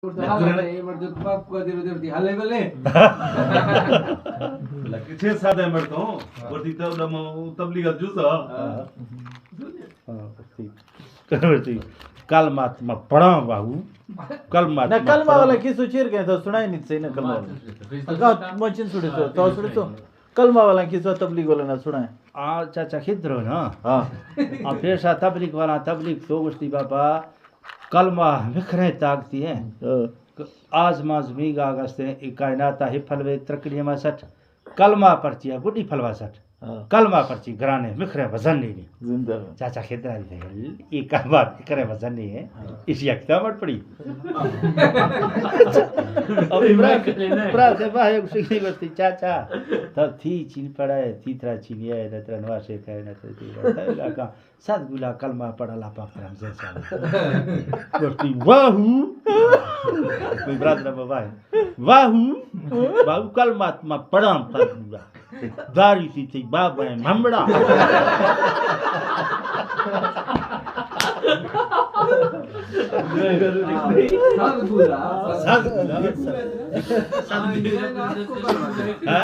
اور تو حال ہے، یہ مرد کو باپ کو دیر دیر دی حالے بلے۔ لکه چه ساده مردم، ورتی تو دم تبلیغ جوسا. ها، ورتی. ورتی. کلمات ما پڑھاں باہو. کلمات نہ، ما کلمہ پڑھاں. والا کسو چیر گئے تو سنائے نہیں صحیح نہ کلمہ والا. مچن سڑے سو، تو سڑے سو. کلمہ والا کسو تبلیغ والا نہ سنائے. آ، چاچا خدرو نا. ہاں. آ، پیشا تبلیغ والا، تبلیغ تو گشتی بابا، کلمہ مکھریں طاقتی ہے. ہاں. آزمان زمین آگستے، ای کائنات ہے پھلوے ترکڑی ما سٹ. کلمہ پرچی ہے، گڈی پھلوا سٹ. ہاں. کلمہ پرچی گرانے، مکھریں وزن نہیں. زندہ باد. چاچا خدرا دی ہے، یہ کلمہ مکھریں وزن نہیں ہے. ہاں. اسی اکتا مٹ پڑی. ابھی برا، برا سے باہ یک شکلی بستی، چاچا، تو تھی چین پڑا ہے، تھی ترا چین ہے، نہ ترا نوا شیخ ہے، نہ ترا تھی ہے. سد گلا کلمہ پڑھا لا پاک رمضان صاحب. گوشتی، واہو. کوئی برادر بابا ہے. واہو. واہو کلمات ما پڑھاں سد گلا. داری سی تی بابا ہے ممڑا. سد گلا. سد گلا.